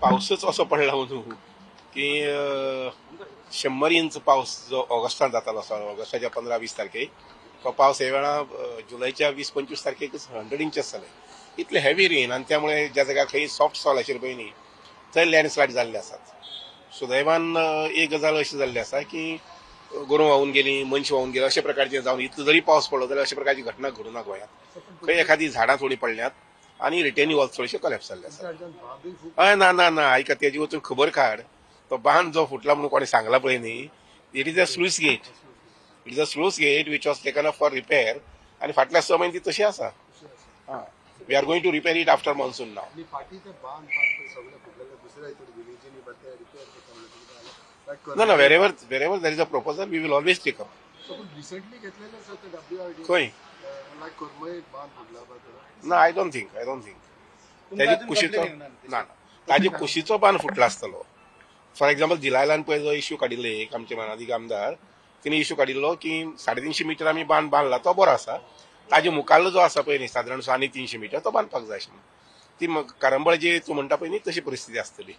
पावसच असो पडला अंदू की 100 इंच पावस जो ऑगस्टान जातालो आसा, ऑगस्टाच्या 15-20 तारखेक तो पावस हे वेळा जुलयच्या 20-25 तारखेकच 100 इंचेस जाले. इतले हेवी रेन आनी त्यामुळे ज्या जाग्यार खंय सॉफ्ट सॉयल आशिल्ले पळय न्ही थंय लँडस्लायड जाल्ले आसात. सुदैवान एक गजाल अशी जाल्ली आसा की गोरवां व्हांवून गेली, मनशां व्हांवून गेली अशा प्रकारचे जावन इतलो जरी पावस पडलो जाल्यार अशा प्रकारची घटना घडूना गोंयांत. खंय एखादी झाडां थोडीं पडल्यात आनी रिटेनिंग वॉल थोडेशे कॉलॅप्स जाल्ले आसात. हय, ना ना ना, आयका तेजी वचून खबर काड. तो बांद जो फुटला म्हणून कोणी सांगला पळय न्ही, it is a sluice gate, it is a sluice gate which was taken up for repair आनी फाटल्या 6 म्हयने ती तशी आसा. We are going to repair it after monsoon now. ना ना, wherever there is a proposal we will always take up. खंय ना, I don't think ताजी कुशीचो ना, ताजी कुशीचो बांद फुटला आसतलो. फॉर एक्झाम्पल दिलायलान पळय जो इश्यू काडिल्लो एक आमचे मानादीक आमदार तिणे इश्यू काडिल्लो की 350 मिटर आमी बांद बांदला तो बरो आसा, ताजे मुखाल्लो जो आसा पळय न्ही सादारण 350 मिटर तो बांदपाक जाय आशिल्लो. ती कारंबळ जी तूं म्हणटा पळय न्ही तशी परिस्थिती आसतली.